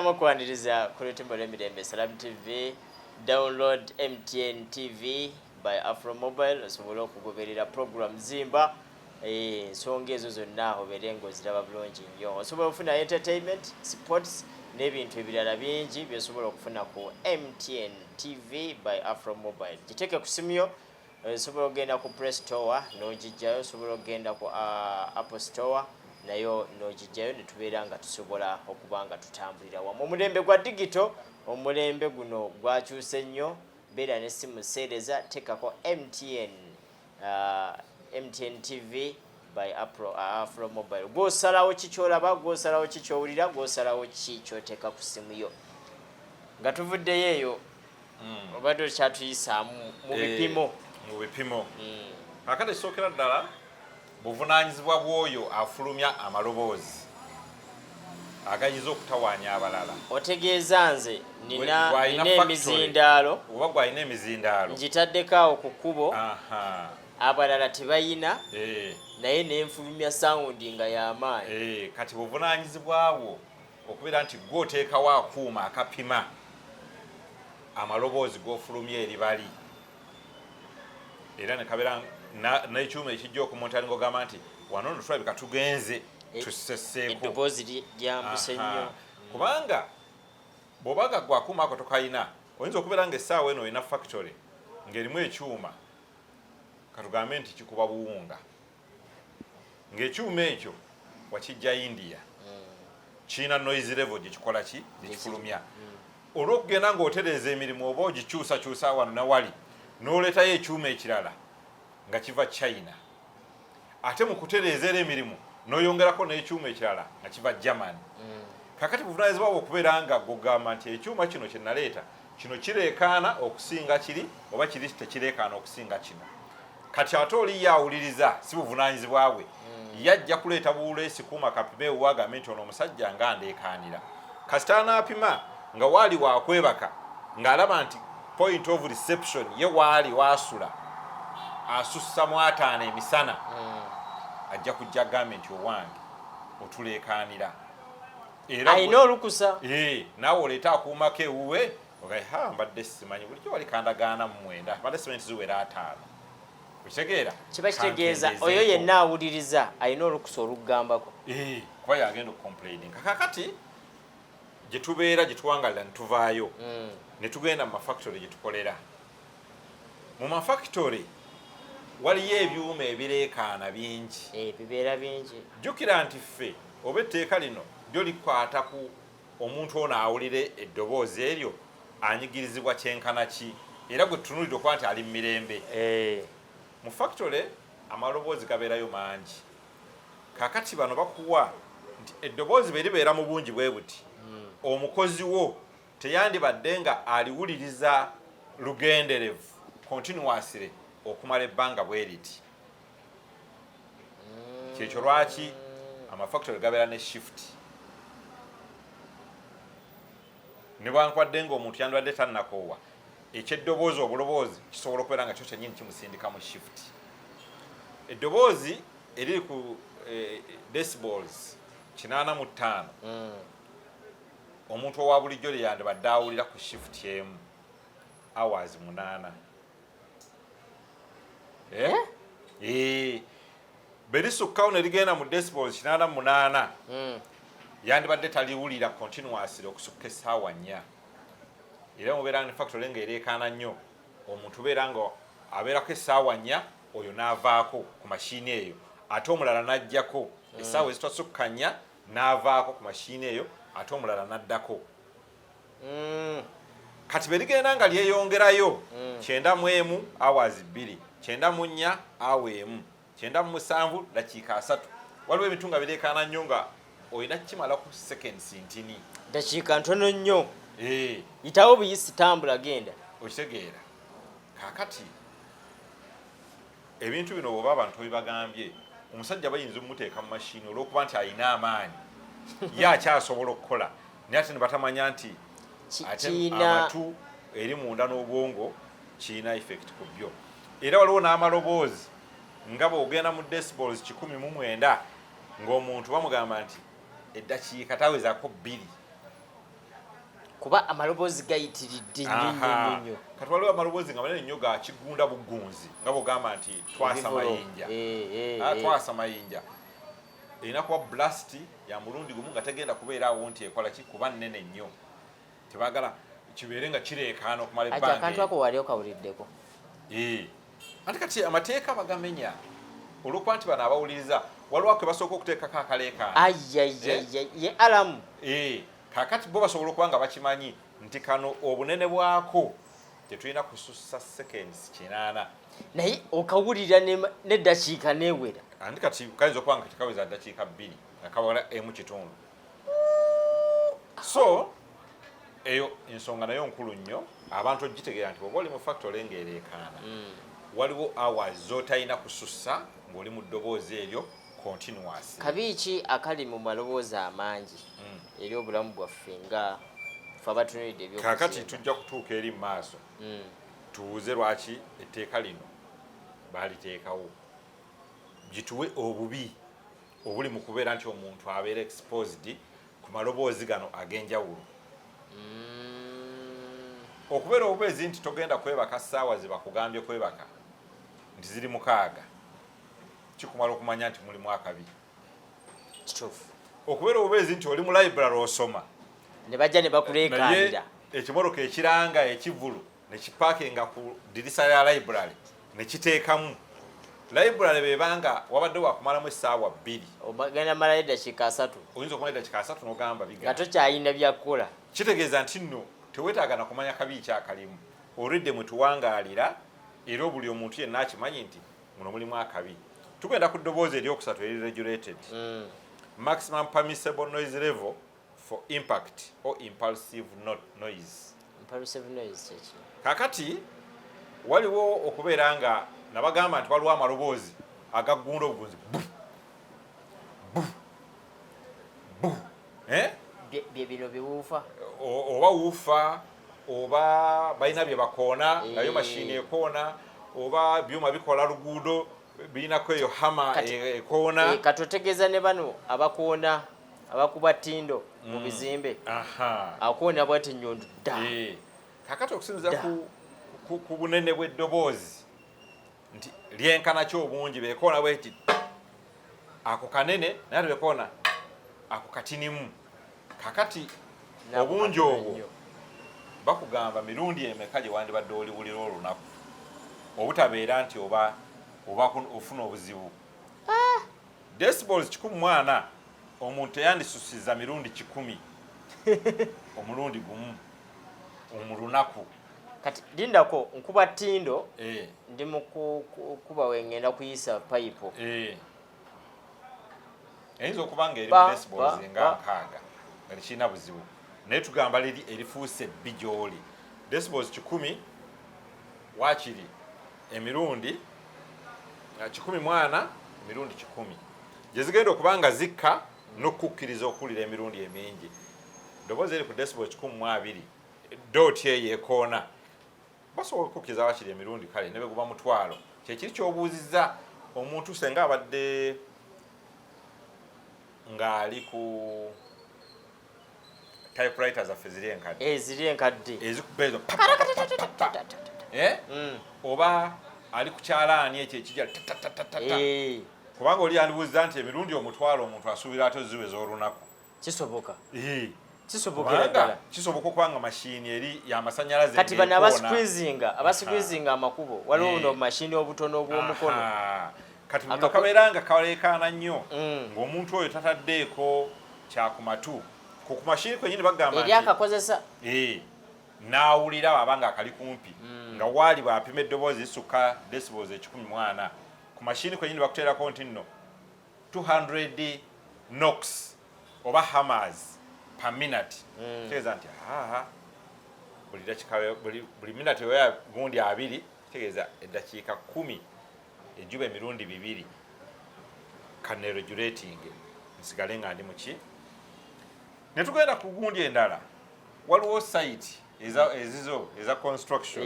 Nziramu okwaniriza ku lutimbo lw'emirembe Salam TV. Download MTN TV by Afro Mobile osobole okugoberera program Zimba. Ensonga ezo zonna obeere ng'oziraba bulungi nnyo. Osobola okufuna entertainment, sports n'ebintu ebirala bingi by'osobola okufuna ku MTN TV by Afro Mobile. Giteeke ku simu yo, osobola okugenda ku Play Store n'ogiggyayo, osobola okugenda ku Apple Store nayo n'ogiggyayo ne tubeera nga tusobola okuba nga tutambulira wamu. Omulembe gwa digito, omulembe guno gwakyuse nnyo. Beera n'essimu seereza, teekako MTN, MTN TV by Afro Mobile. Gw'osalawo ki ky'olaba, gw'osalawo ki ky'owulira, gw'osalawo ki ky'oteeka ku ssimu yo. Nga tuvuddeyo eyo, obadde okyatuyisaamu mu bipimo. Mu bipimo. Kakati ekisookera ddala, buvunaanyizibwa bw'oyo afulumya amaloboozi agayinza okutawaanya abalala. Otegeeza nze nina Gw'alina nina factory. Emizindaalo. Oba gw'alina emizindaalo. Ngitaddeko awo ku kkubo, abalala tebayina, naye nenfulumya sound nga y'amaanyi. Kati buvunaanyizibwa bwo okubeera nti gwe oteekawo akuuma akapima amaloboozi g'ofulumya eri bali, era ne kabeera n'ekyuma ekijja okumonitoringa, ogamba nti wano nno tulabika tugenze tusseseeko. Eddoboozi lyambuse nnyo. Kubanga bw'obanga gwe akuuma ako tokayina, oyinza okubeera nga essaawa eno olina factory ng'erimu ekyuma, katugambe nti kikuba buwunga, ng'ekyuma ekyo wakijja India, kirina noise level gyekikola ki, gyekifulumya. Olw'okugenda ng'otereeza emirimu oba ogikyusakyusa wano nawali, n'oleetayo ekyuma ekirala nga kiva China, ate mu kutereeza era emirimu n'oyongerako n'ekyuma ekirala nga kiva Germany. Kakati buvunaanyizibwa bwe okubeera nga gugamba nti ekyuma kino kye naleeta kino kireekaana okusinga kiri, oba kiri tekireekaana okusinga kino. Kati ate oli ye awuliriza, si buvunaanyizibwa bwe, yajja kuleeta buwuleesi kuuma kapime ewuwe agambe nti ono omusajja nga ndeekaanira. Kasita anaapima nga waali wakwebaka, ng'alaba nti point of reception ye waali waasula asussa mu 50 emisana, ajja kujja agambe nti owange otuleekaanira. Era alina olukusa. Naawe oleeta akuumako ewuwe ogaye, ha, mbadde simanyi, bulijjo wali kandagaana mu 90, mbadde simanyi tiziwera 50. Okitegeera? Kiba kitegeeza Kankendeezeeko. Oyo yenna awuliriza alina olukusa olugambako. Kuba yagenda okucomplaininga. Kakati gye tubeera, gye tuwangalira, ne tuvaayo ne tugenda mu mafactory gye tukolera, mu mafactory waliyo ebyuma ebireekaana bingi. Bibeera bingi. Jjukira nti ffe oba etteeka lino lyo likwata ku omuntu ono awulira eddoboozi eryo anyigirizibwa kyenkana ki, era gwe tutunuulidde okuba nti ali mu mirembe. Mu factory amaloboozi gabeerayo mangi. Kakati bano bakuwa nti eddoboozi bwe libeera mu bungi bwe buti, omukozi wo teyandibadde nga aliwuliriza lugenderevu continuously okumala ebbanga bwe riti. Kyekyo lwaki amafactory gabeera ne shift, ne bwankwadde ng'omuntu yandibadde tannakoowa, ekyeddoboozi obuloboozi kisobola okubeera nga kyo kyennyini kimusindika mu shift. Eddoboozi eriri ku decibels 85, omuntu owa bulijjo lye yandibadde awulira ku shift emu hours 8. Eh? Eh. Bwe lisukkawo ne ligenda mu decibels 88, yandibadde taliwulira continuously okusukka essaawa 4. Era mubeera ne factory ng'ereekaana nnyo, omuntu beera nga abeerako essaawa 4, oyo n'avaako ku mashini eyo, ate omulala n'ajjako essaawa ezitasukka 4, n'avaako ku mashini eyo, ate omulala n'addako. Kati bwe ligenda nga lyeyongerayo, 91 hours 2, 94 hour 1, 97 dakiika 30. Waliwo ebintu nga bireekaana nnyo nga olina kukimala ku seconds ntini. Dakiika ntono nnyo. Yitawo buyisi, tambula, genda. Okitegeera? Kaakati ebintu bino bw'oba abantu bebagambye, omusajja bayinza omuteeka mu mashini olw'okuba nti alina amaanyi, ye akyasobola okukola, naye ate ne batamanya nti ate amatu eri munda n'obwongo kirina effect ku byo. Era waliwo n'amaloboozi nga bw'ogenda mu decibels 109, ng'omuntu bamugamba nti eddakiika tawezaako 2. Kuba amaloboozi gayitiridde nnyo nnyo nnyo. Kati waliwo amaloboozi nga manene nnyo ga kigunda bugunzi, nga bwogamba nti twasa mayinja. Twasa mayinja erina kuba blast ya mulundi gumu nga tegenda kubeera awo nti ekola ki, kuba nnene nnyo, tebagala kibeere nga kireekaana okumala Aja akantu ebbanga. Ako wali okawuliddeko? Anti kati amateeka bagamenya olwokuba nti bano abawuliriza waliwo ako basooka okuteekako akaleekaana. Ayayaya, ye alarm. Kaakati bo basobola okuba nga bakimanyi nti kano obunene bwako tetulina kusussa seconds 80. Naye okawulira neddakiika newera. Anti kati kayinza okuba nga tekaweza ddakiika 2, nga kawala emu kitundu. So eyo ensonga nayo nkulu nnyo abantu ogitegeera nti bwoba oli mu factory ng'ereekaana, waliwo hours z'otalina kusussa ng'oli mu ddoboozi eryo continuous. Kabi ki akali mu maloboozi amangi eri obulamu bwaffe nga fe abatunulidde Kaakati ebyokuzimba? tujja kutuuka eri mu maaso tubuuze lwaki etteeka lino baaliteekawo, gituwe obubi obuli mu kubeera nti omuntu abeera exposed ku maloboozi gano ag'enjawulo. Okubeera obubeezi nti togenda kwebaka ssaawa ze bakugambye kwebaka nti ziri 6, kikumala okumanya nti mulimu akabi. Okubeera obubeezi nti oli mu library osoma, Ne bajja ne naye bakuleekaanira, ekimotoka ekiranga ekivulu ne kipaakinga ku dirisa lya library ne kiteekamu library, bebanga wabadde wakumalamu essaawa 2, ogenda malayo eddakiika 30. Oyinza okumala eddakiika 30 n'ogamba Nga biga tokyayina byakukola. Kitegeeza nti nno teweetaaga na kumanya kabi kyakalimu, olwedde mwe tuwangaalira, era buli omuntu yenna akimanyi nti muno mulimu akabi. Tugenda ku ddoboozi eryokusatu eri regulated, maximum permissible noise level for impact or impulsive noise. Impulsive noise kyeki? Kakati waliwo okubeera nga nabagamba nti waliwo amaloboozi agagunda obugunzi, bu bu bu, eh? Bye bino biwuufa. Oba woofer, oba balina bye bakoona ngayo mashini ekoona, oba byuma bikola luguudo birinako eyo hammer ekoona. Kati otegeeza ne bano abakoona, abakuba ttindo mu bizimbe, akoona bwati nyondo dda. Kakati okusinziira Da. ku bunene bw'eddoboozi nti lyenkana ki obungi, bekoona bweti ako kanene, naye ate bekoona ako katinimu. Kakati Nako obungi katono obwo nnyo. bakugamba mirundi emeka gye wandibadde oliwulira olunaku obutabeera nti oba ofuna obuzibu. Decibels 140, omuntu teyandisusiza mirundi 100 omulundi gumu mu lunaku. Kati lindako, nkuba ttindo, ndi mu kuba wengenda kuyisa payipo. Eyinza okuba nga eri Ba, mu decibels ba, nga ba. 60 nga tekirina buzibu, naye tugamba liri erifuuse bbi gy'oli, decibels 100 waakiri emirundi 140 emirundi 100 gye zigenda okuba nga zikka n'okukkiriza okuwulira emirundi emingi. Ddoboozi eri ku decibel 120, dot eyo ekoona, basobola okukkiriza wakiri emirundi kale ne beguba 1000. Kyekiri kyobuuziza omuntu senga abadde ng'ali ku typewriter zaffe ziri enkadde. Ziri enkadde. Ezikuba ezo pa, pa, pa, pa, pa, pa. Eh? Oba ali ku kyalaani ekyo ekijja ta, ta, ta, ta, ta, ta. Kubanga oli yandibuuziza nti emirundi 1000 omuntu asuubira ate oziweza olunaku? Kisoboka. Kisobokera Kubanga ddala. kisoboka okuba nga mashini eri yamasanyalaze Kati bano ng'ekoona. abasqueezinga amakubo, waliwo buno mashini obutono obw'omukono. Aha. Kati buno kabeera nga kaleekaana nnyo ng'omuntu oyo tataddeeko kyakumatu ku mashini kwenyini, bagamba Eri nti akakozesa. N'awulira aba nga akali kumpi nga waali bw'apima eddoboozi lisukka decibels 140, ku mashini kwenyini bakuteerako nti nno 200 knocks oba hammers per minute. Kitegeeza nti aa buli dakika, buli minute oba gundi 20, kitegeeza eddakiika 10 ejjuba emirundi 2. Kaneregulating nsigale nga ndi muki. Ne tugenda ku gundi endala, waliwo site ezizo eza construction.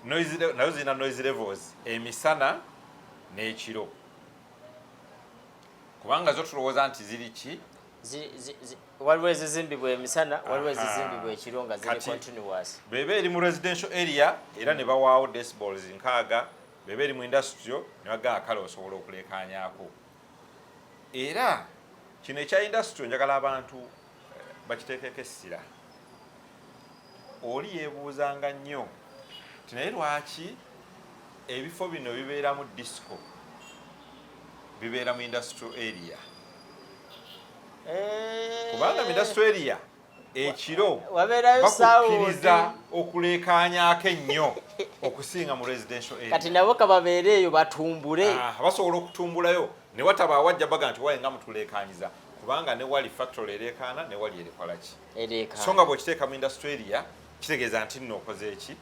Nazo zirina noise levels emisana n'ekiro, kubanga zo tulowooza nti ziri ki? Waliwo ezizimbibwa emisana, waliwo ezizimbibwa ekiro nga ziri continuous. Bweba eri mu residential area era ne bawaawo decibels 60. Bweba eri mu industrial ne bagamba kale osobola okulekanyaako. Era kino ekya industrial njagala abantu bakiteekeko essira. Oli yeebuuzanga nnyo ti naye lwaki ebifo bino bibeeramu disco bibeera mu industrial area? Kubanga mu industrial area ekiro wabeerayo bakukkiriza okuleekaanyaako ennyo okusinga mu residential area. Kati nabo kababeere eyo batumbule. Ah, basobola okutumbulayo ne wataba awajja baga nti waye nga mutuleekaanyiza, kubanga ne wali factory ereekaana, ne wali erekolaki. So nga bw'okiteeka mu industrial area kitegeeza nti nno okoze eki,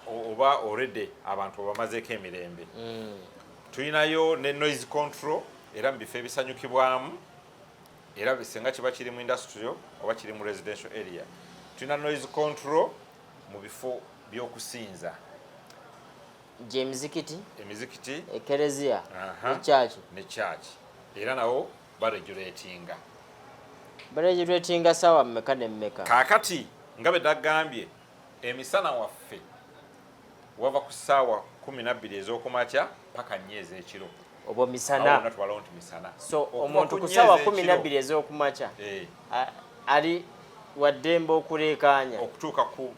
oba already abantu obamazeeko emirembe. Tulinayo ne noise control era mu bifo ebisanyukibwamu, era singa kiba kiri mu industrial oba kiri mu residential area. Tulina noise control mu bifo by'okusinza. Gyemizikiti. Emizikiti. Ekereziya, ekyaki. Ne church era nabo baregulatinga. Baregulatinga sawa mmeka ne mmeka? Kaakati nga bwe nagambye, emisana waffe wava ku ssaawa 12 ez'okumakya paka 4 ez'ekiro. Obwo misana. Awo tubalawo nti misana. So omuntu ku ssaawa 12 ez'okumakya ali waddembe okuleekaanya okutuuka ku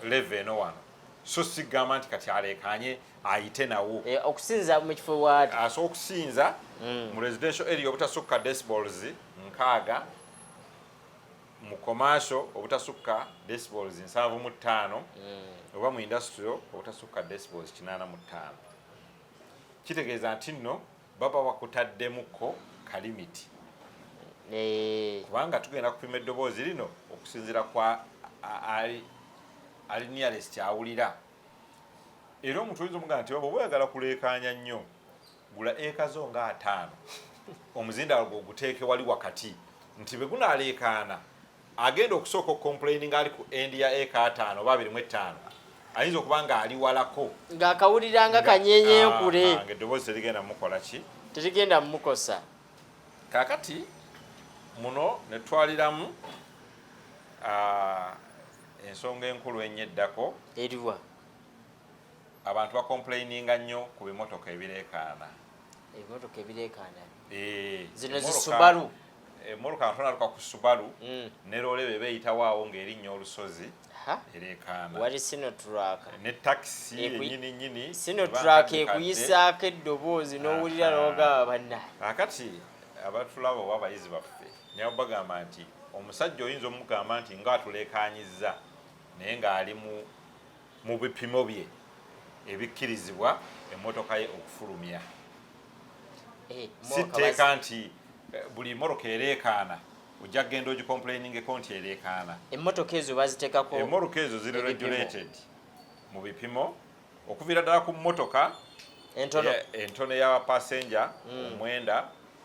level eno wano. So sigamba nti kati aleekaanye ayite nawo. Okusinza mu kifo waati? Asobola okusinza mu residential area obutasukka decibels 60, mu commercial obutasukka decibels 75, oba mu industrial obutasukka decibels 85. Kitegeeza nti nno baba bakutaddemuko ka limit, kubanga tugenda kupima eddoboozi lino okusinziira kwa ali nearest awulira. Era omuntu oyinza omugamba nti oba oyagala kuleekaanya nnyo, gula eka zo nga 50, omuzindaalo gwe oguteeke wali wakati, nti bwe gunaaleekaana agenda okusooka okucomplaininga ali ku end ya eka 50 oba 25 ayinza okuba ng'ali walako, ng'akawulira nga kanyenyenkule. Nga eddoboozi terigenda mukola ki? Terigenda mumukosa. Kaakati muno ne tutwaliramu ensonga enkulu ennyo eddako. Eriwa? Abantu bacomplaininga nnyo ku bimotoka ebireekaana. Ebimotoka ebireekaana zino zisubalu. Emmotoka ntonaluka ku Subaru ne loole bwe beeyitawo awo ng'erinnya olusozi ereekaana. Wali Sinotruk. Ne takisi yennyini nnyini. Sinotruk ekuyisaako eddoboozi n'owulira n'ogamba banna. Kaakati abatulaba oba abayizi baffe nyawo bagamba nti omusajja oyinza omugamba nti nga atuleekaanyizza naye ng'ali mu bipimo bye ebikkirizibwa emmotoka ye okufulumya. Si tteeka nti buli mmotoka ereekaana ojja kugenda ogicomplainingeko nti ereekaana. Emmotoka ezo baziteekako Emmotoka ezo ziri regulated mu bipimo okuviira ddala ku mmotoka entono ey'abapasenja 9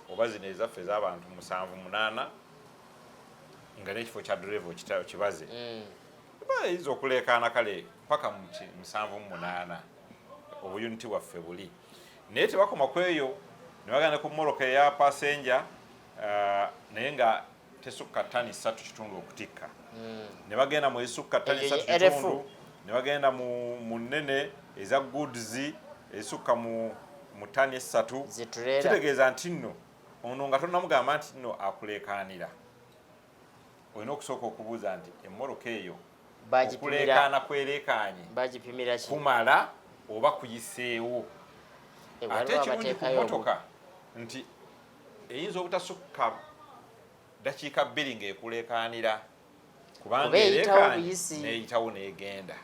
oba zino ezaffe ez'abantu 7, 8 nga n'ekifo kya driver kibaze, bayinza okuleekaana kale paka mu 78 obuyuniti bwaffe buli. Naye tebakoma ku eyo, ne bagenda ku mmotoka eya pasenja naye nga tesukka ttani 3.5 okutikka, ne bagenda mu ezisukka ttani 3.5, ne bagenda mu nnene eza goods ezisukka mu ttani 3. Kitegeeza nti nno ono nga tonnamugamba nti nno akuleekaanira, olina okusooka okubuuza nti emmotoka eyo okuleekaana kwereekaanye kumala oba kuyiseewo. Ate ekirungi ku mmotoka nti eyinza obutasukka dakiika 2 ng'ekuleekaanira, kubanga ereekaanye n'eyitawo n'egenda.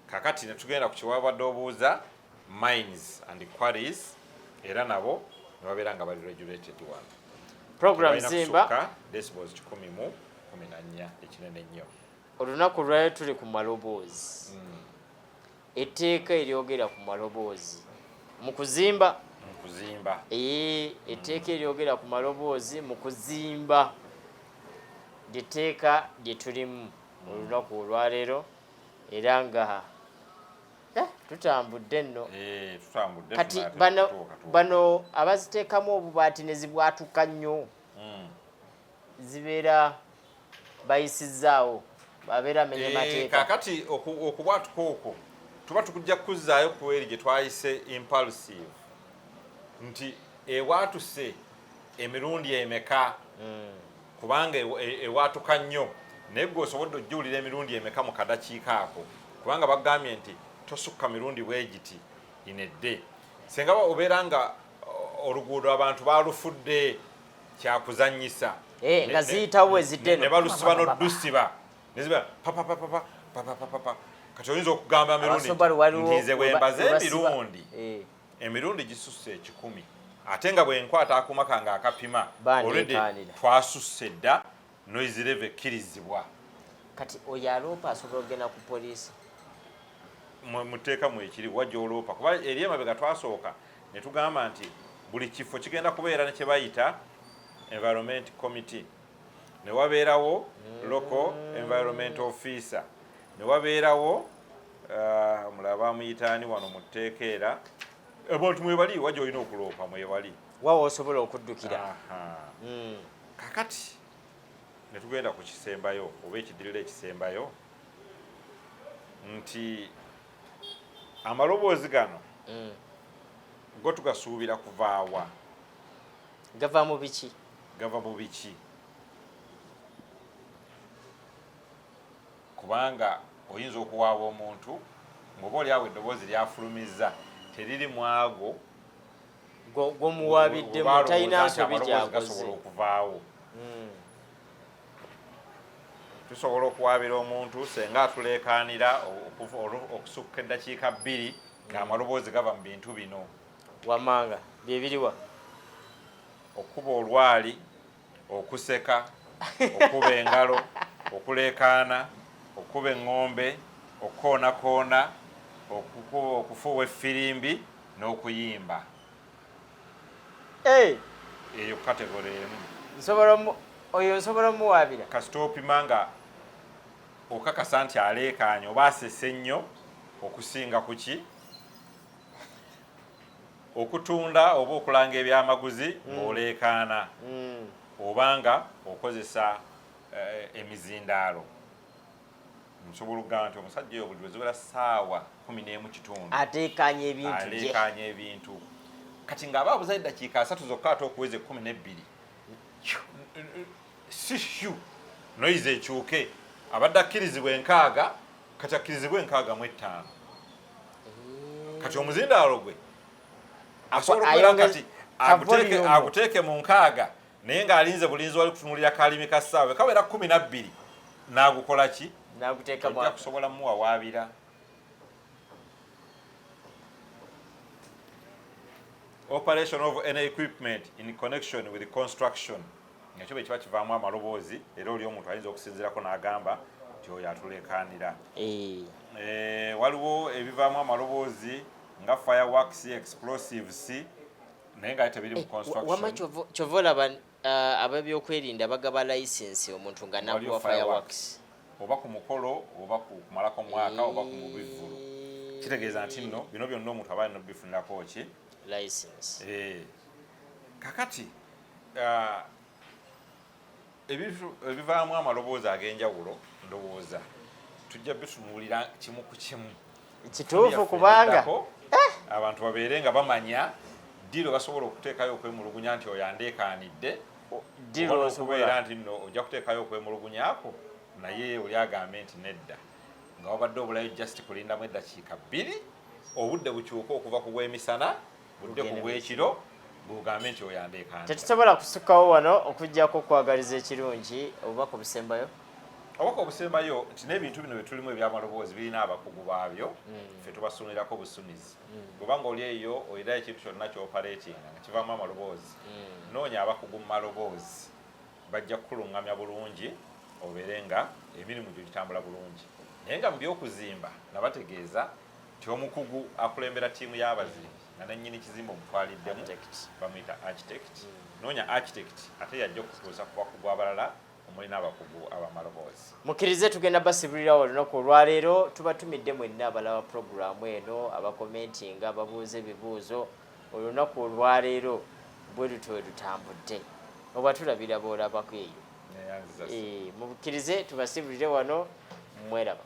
Kakati ne tugenda ku kiwabadde obuuza mines and quarries, era nabo ne babeera nga bali regulated wano. Program zimba decibels 114, ekinene ennyo. Olunaku lwali tuli ku maloboozi. Etteeka eryogera ku maloboozi mu kuzimba. Mu kuzimba. Etteeka eryogera ku maloboozi mu kuzimba lyetteeka lye tulimu olunaku olwaleero, era nga tutambudde nno. Kati bano abaziteekamu obubaati ne zibwatuka nnyo. Zibeera bayisizzaawo, abeera amenye mateeka. Kakati okubwatuka okwo tuba tukujja kuzzaayo ku eri gye twayise impulsive, nti ewaatuse emirundi emeka, kubanga ewaatuka nnyo, naye gwe osobodde ojjuwulira emirundi emeka mu kadakiika ako, kubanga bagambye nti tosukka mirundi bwegiti inedde. Senga obeera nga oluguudo abantu balufudde kyakuzanyisa, Nga ziyitawo ezidde ne balusiba n'oddusiba neziba papapapapa papapapapa, kati oyinza okugamba mirundi Abasoba waliwo nti nze bwe mbaze emirundi emirundi gisusse 100, ate nga bwe nkwata akuuma kange akapima already Bandeekaanira. twasusse dda noise level ekkirizibwa. Kati oyo aloopa asobola okugenda ku poliisi? Mu tteeka mwekiri, wajja oloopa, kuba eri emabega twasooka ne tugamba nti buli kifo kigenda kubeera ne kye bayita environment committee, ne wabeerawo local environment officer, ne wabeerawo mulaba bamuyitaani wano mu tteeka, era abantu mwebali, wajja olina okuloopa mwebali. Wawa osobola okuddukira. Aha. Kakati ne tugenda ku kisembayo oba ekidirira ekisembayo, nti amaloboozi gano go tugasuubira kuvaawa? Gava mu biki? Gava mu biki? Kubanga oyinza okuwaaba omuntu ng'oba oli awo eddoboozi lyafulumizza teriri mu ago Gwomuwabiddemu balowooza talina nti nsobi amaloboozi gyakoze. Gasobola okuvaawo. Tusobola okuwaabira omuntu senga atuleekaanira okusukka eddakiika 2 ng'amaloboozi gava mu bintu bino. Wamanga byebiriwa? Okuba olwali, okuseka, okuba engalo, okuleekaana, okuba eŋŋombe, okukoonakoona, okufuuwa effirimbi n'okuyimba. Eyo category emu. Oyo nsobola omuwaabira? Kasita opima nga okakasa nti aleekaanye oba asese nnyo okusinga ku ki okutunda oba okulanga ebyamaguzi ng'oleekaana oba nga okozesa emizindaalo. Nsobola okugamba nti omusajja oyo buli lwe ziwera ssaawa 11:15 ateekanya ebintu bye. Aleekaanya ebintu. Kati ng'aba abuzayo eddakiika 30 zokka ate okuweza 12, si shu noise ekyuke, abadde akkirizibwa 60, kati akkirizibwa 65. Kati omuzindaalo gwe asobola okubeera kati Volume. Aguteeke mu 60, naye ng'alinze bulinzi wali kutunulira kalimi ka ssaawa kawera 12 n'agukola ki? Naguteekamu. Ojja kusobola muwawaabira. Operation of any equipment in connection with construction, ekyo bwe kiba kivaamu amaloboozi, era oli omuntu ayinza okusinziirako n'agamba nti oyo atuleekaanira. Waliwo ebivaamu amaloboozi nga fireworks, explosives, naye nga tebiri mu Wamma construction. Kyova olaba ab'ebyokwerinda bagaba license omuntu nga Waliyo nakuwa fireworks. Fireworks. Oba ku mukolo, oba ku kumalako mwaka, oba ku mubivvulu, kitegeeza nti nno bino byonna omuntu aba alina obifunirako ki? License. Kakati ebivaamu amaloboozi ag'enjawulo, ndowooza tujja bitunuulira kimu ku kimu. Kituufu. Yaffe Kubanga eddako, abantu babeere nga bamanya ddi lwe basobola okuteekayo okwemulugunya nti oyo andeekaanidde, Ddi oba lw'osobola n'okubeera nti nno ojja kuteekayo okwemulugunyako, naye oli agambe nti nedda, nga wabadde obulayo just kulindamu eddakiika 2, obudde bukyuke okuva ku bw'emisana budde ku Bugende. Bw'ekiro, bw'ogambe nti oyo andeekaanidde. Tetusobola kusukkawo wano okugyako okwagaliza ekirungi. Obubaka obusembayo? Obubaka obusembayo nti n'ebintu bino byetulimu ebyamaloboozi birina abakugu baabyo, ffe tubasunirako busunizi. Bw'oba oli eyo olina ekintu kyonna ky'operatinga nga kivaamu amaloboozi, noonya abakugu mu maloboozi, bajja kukuluŋŋamya bulungi obeere nga emirimu gyo gitambula bulungi. Naye nga mu byokuzimba nabategeeza nti omukugu akulembera ttiimu y'abazimbi nga nennyini kizimbe omutwaliddemu Architect. bamuyita architect. Noonya architect, ate yajja okutuusa ku bakugu abalala omuli n'abakugu abamaloboozi. Mukkirize, tugenda basibulirawo olunaku olwaleero. Tubatumidde mwenna abalaba puroguramu eno, abakomentinga, ababuuza ebibuuzo. Olunaku olwaleero bwe lutyo we lutambudde, oba tulabira boolabako eyo. Eh, mubukkirize tubasibulire wano mweraba.